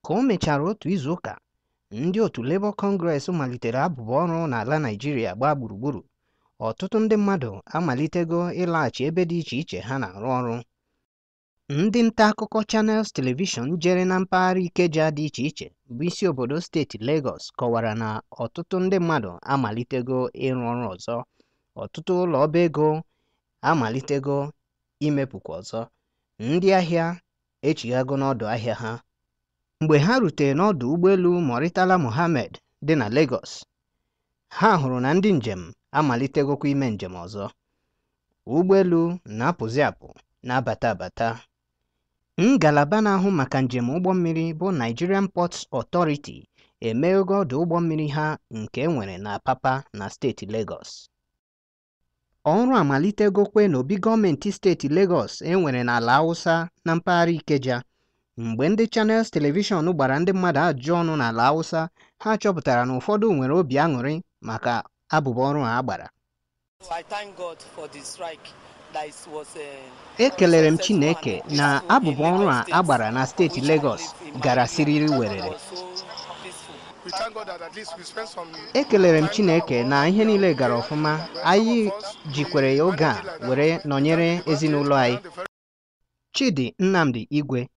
Ka o mechara otu izuụka, ndị otu Labour Congress malitere abụba ọrụ n'ala Naịjirịa gbaa gburugburu. Ọtụtụ ndị mmadụ amalitego ịlaghachi ebe dị iche iche ha na-arụ ọrụ. Ndị nta akụkọ Channels Television jere na mpaghara Ikeja dị iche iche bụ isi obodo steeti Lagos kọwara na ọtụtụ ndị mmadụ amalitego ịrụ ọrụ ọzọ. Ọtụtụ ụlọ ọba ego amalitego imepụkwa ọzọ. Ndị ahịa echighago n'ọdụ ahịa ha. Mgbe ha rutere n'ọdụ ụgbọelu Murtala Muhammed dị na Lagos, ha hụrụ na ndị njem amalitegokwa ime njem ọzọ. Ụgbọelu na-apụzi apụ na-abata abata. Ngalaba na-ahụ maka njem ụgbọ mmiri bụ Nigerian Ports Authority emeghego ọdụ ụgbọ mmiri ha nke e nwere na Apapa na steeti Lagos. Ọrụ amalitegokwe n'obi gọọmenti steeti Lagos e nwere n'ala Hausa na mpaghara Ikeja. Mgbe ndị Channels Television gbara ndị mmadụ ajụjụ ọnụ n'ala Hausa, ha chọpụtara na ụfọdụ nwere obi aṅụrị maka abụba ọrụ a gbara. Ekelere m Chineke na abụba ọrụ a agbara na steeti Lagos gara siriri werere. Ekelere m Chineke na ihe niile gara ọfụma. Anyị jikwere ya oge a were nọnyere ezinụlọ anyị. Chidi Nnamdi Igwe,